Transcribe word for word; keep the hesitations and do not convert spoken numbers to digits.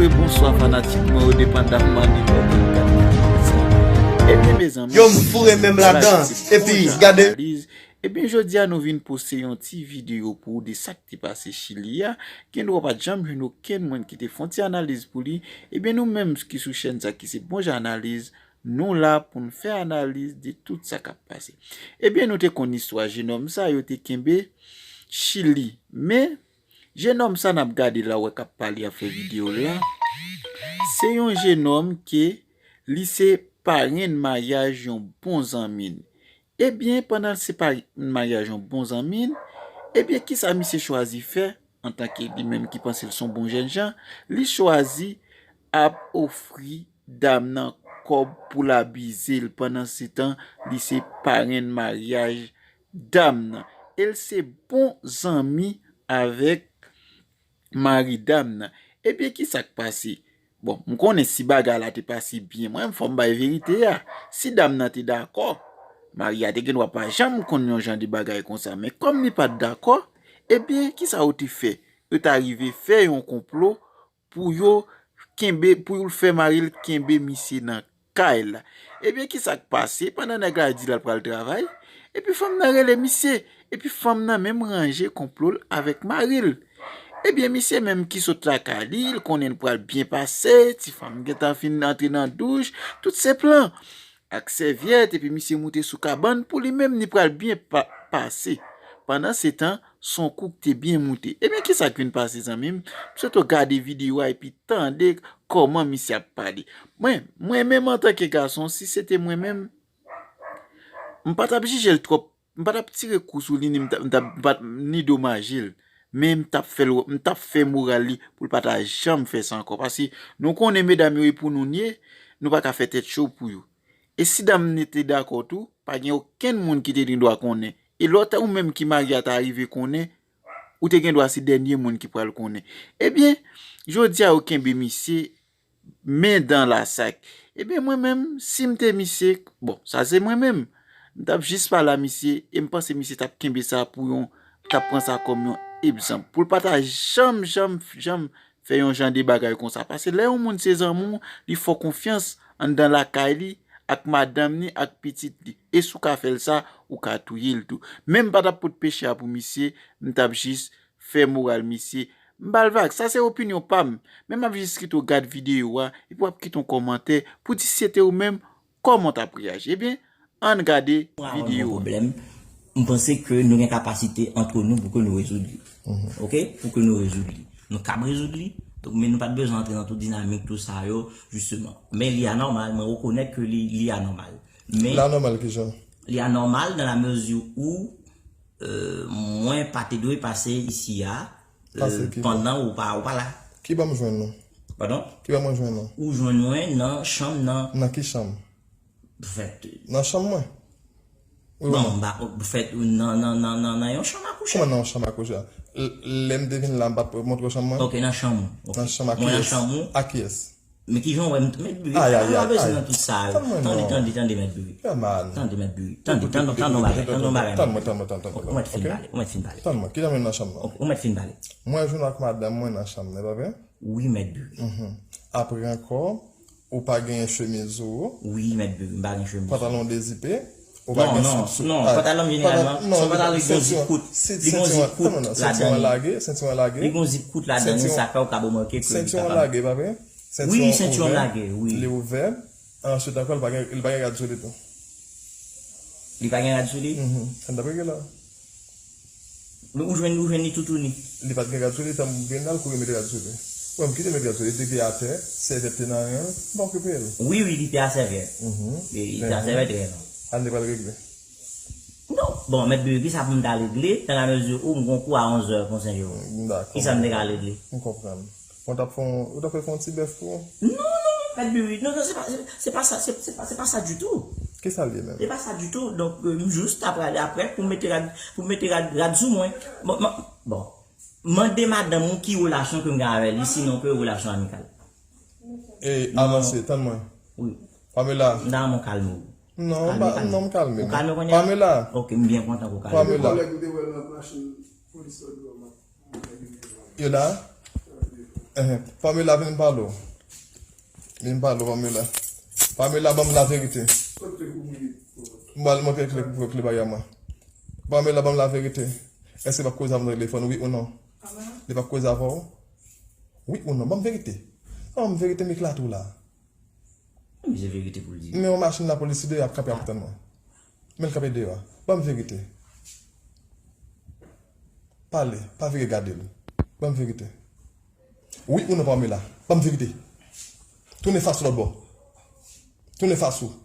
Bonswa fanatik mwen yo, depandaman de lè w ap gade videyo sa. Ebyen mezanmi, yo m foure menm ladan. Epi gade. Ebyen jodi a nou vin poste yon ti videyo pou w de sa k te pase Chili a. Gendwa w pa t janm jwenn okenn moun ki te fè yon ti analiz pou li. Ebyen nou menm ki sou chèn sa ki se Bon Jan Analiz, nou la pou n fè analiz de tout sa k ap pase. Ebyen nou te konn istwa jenòm sa yo te kenbe Chili. Men jenòm sa n ap gade la, w wè k ap pale, ap fè videyo la, se yon jenòm ke li se parenn maryaj yon bon zanmi n. Ebyen pandan l se parenn maryaj yon bon zanmi n, ebyen kisa misye chwazi fè? Antanke li menm ki panse l se yon bon jènjan, li chwazi ap ofri dam nan kòb pou l abize l. Pandansetan li se parenn maryaj dam nan e l se bon zanmi avèk mari dam nan. Ebyen kisa k pase? Bon, m konnen si bagay la te pase byen, mwen fò m bay verite a. Si dam nan te dakò, mari a te gendwa pa janm konn yon jan de bagay konsa. Men kòm li pa t dakò, ebyen kisa yo te fè? Yo ta rive fè yon konplo pou yo kenbe, pou yo fè mari l kenbe misye nan kay la. Ebyen kisa k pase? Pandan nèg la di l al pral travay, epi fanm nan rele misye, epi fanm nan menm ranje konplo l avèk mari l. Ebyen misye menm ki sot lakay li, l konnen l pral byen pase, ti fanm gentan fin antre nan douch, tout se plan ak sèvyèt, epi misye moute sou kabann pou li menm li pral byen pa, pase. Pandansetan se yon kou k te byen moute. Ebyen kisa k vin pase zanmi m? M swete w gade videyo a epi tande kòman misye ap pale. Mwen, mwen menm antanke gason, si se te mwen menm, m pa t ap jije l twòp, m pa t ap tire kou sou li, ni m t ap, m t ap, m pa t, ni domaje l. Men m t ap fè l, m t ap fè moral li pou l pa ta janm fè sa ankò. Paske nou konnen medam yo e pou nou n ye, nou pa ka fè tèt cho pou yo. E si dam nan te dakò tou, pa gen okenn moun ki te gen dwa konnen. E lè w ta, ou menm ki marye a ta rive konnen, ou te gen dwa se dènye moun ki pral konnen. Ebyen, jodi a yo kenbe misye men dan lasak. Ebyen, mwen menm, si m te misye, bon, sa se mwen menm. M t ap jis pale a misye, e m panse misye t ap kenbe sa pou yon, t ap pran sa kòm yon egzanp. Pou l pa ta janm, janm, janm fè yon jan de bagay konsa. Paske lè yon moun se zanmi w, li fè w konfyans anndan lakay li, ak madanm ni, ak pitit li. E si w ka fè l sa, ou ka touye l tou. Men m pa t ap pot peche a pou misye, m t ap jis fè moral misye. M ba l vag, sa se opinyon pa m. Men m ap jis kite w gad videyo a, epi w ap kite yon kòmantè pou di si se te ou menm, kòman w t ap reyaji. Ebyen, ann gade videyo a. Pwoblèm, m panse ke nou gen kapasite antre nou pou ke nou rezoud li. Oke? Pou ke nou rezoud li. Nou kab rezoud li, donk, men nou pa t bezwen antre nan tout dinamik, tout sa yo, jisteman. Men li anòmal, mwen rekonèt ke li, li anòmal. Men li anòmal kijan? Li anòmal dans la mesure où, euh, mwen pa te dwe pase isi a, euh, pandan ou pa, ou pa la. Ki bò m jwenn nou? Padon? Ki bò mwen jwenn nou? Ou jwenn mwen nan chanm nan. Nan ki chanm? Fèt. Nan chanm mwen. Wi, bon, m pa, fèt, nan, nan, nan, nan, nan yon chanm a kouche. Kòman nan yon chanm a kouche? L-, lè m te vin la, m pa t montre w chanm mwen? Ok, nan chanm ou. Ok. Nan chanm a kiyès? Mwen nan chanm ou. A kiyès? Men ki jan w wè m, Mèt Biri, ay, ay, ay, ay, bezwen nan tout sa yo. Tande, tande, tande, Mèt Biri. Tande, Mèt Biri. Tande, tande, tande yon bagay, tande yon bagay. Tann mwen, tann mwen, tann, tann, tann mwen. Ou mèt fin pale, ou mèt fin pale. Tann mwen, ki jan m nan chanm nan? Ou mèt fin pale. Mwen jwenn ak madanm mwen nan chanm nan, e pa vre? Wi, Mèt Biri. Apre ankò, ou pa genyen chemiz ou? Wi, Mèt Biri, m pa gen chemiz. Pantalon dezipe? Ou pa gen slip sou? Non, non, non, pantalon jeneralman, se yon pantalon ki gon zip kout. Li gon zip kout ladan li. Sentiwon lage, sentiwon lage. Li gon zip kout ladan li, sa fè ou ka remake ke li kapab. Sentiwon lage, pa vre? Wi, sentiwon lage, wi. Li ouvè. Answit ankò, li pa gen, li pa gen rad sou li tou. Li pa gen rad sou li? Ann, dapre ki la. Men ou jwenn, ou jwenn li toutouni. Li pa t gen rad sou li, tan m vin la, l kouri mete rad sou li. Bon, m kite met rad sou li, li te atè, sèvyèt te nan ren, m pa okipe l. Wi, wi, li te a sèvyèt. Li te a sèvyèt ren nan. Ann, li pral regle. Non, bon, Mèt Biri, kisa pou m ta regle, dans la mesure où m gon kou a onzè konsa yo. Dakò. Kisa m te ka regle? M konprann. Bon, t ap fè yon, ou t ap fè yon ti bèf pou ou? Non, non, Mèt Biri, non, non, se pa, se, se pa sa, se, se pa, se pa sa ditou. Kisa l ye menm? Se pa sa ditou. Donk, euh, m jis ta prale apre pou m mete rad, pou m mete rad, rad sou mwen. Bon, bon, bon. Mande madanm ou ki relasyon ke m gen avè li, sinon ke relasyon amikal. E, avanse, tann mwen. Wi. Pamela. M ta renmen w kalme w. Non, non, m kalme. Ou kalme kounye a? Pamela. Ok, m byen kontan ke w kalme. Pamela. Kòlèg ou te wè nan machin polis la. Yo la? Pamela, vin m pale w. Vin m pale w, Pamela. Pamela, ban m laverite. M pral montre kle pou kle bagay mwen. Pamela, ban m laverite. Èske l p ap koze avè w nan telefòn, wi ou non? Li p ap koze avè w? Wi ou non? Ban m verite. Ban m verite, m eklate w la. Misye verite pou l di. Men yon machin lapolis deyò ap kanpe ap tann mwen. Men l kanpe deyò a. Ban m verite. Pale, pa vire gade l. Ban m verite. Wi ou non, Pamela? Ban m verite. Tounen fas ou lòt bò. Tounen fas ou.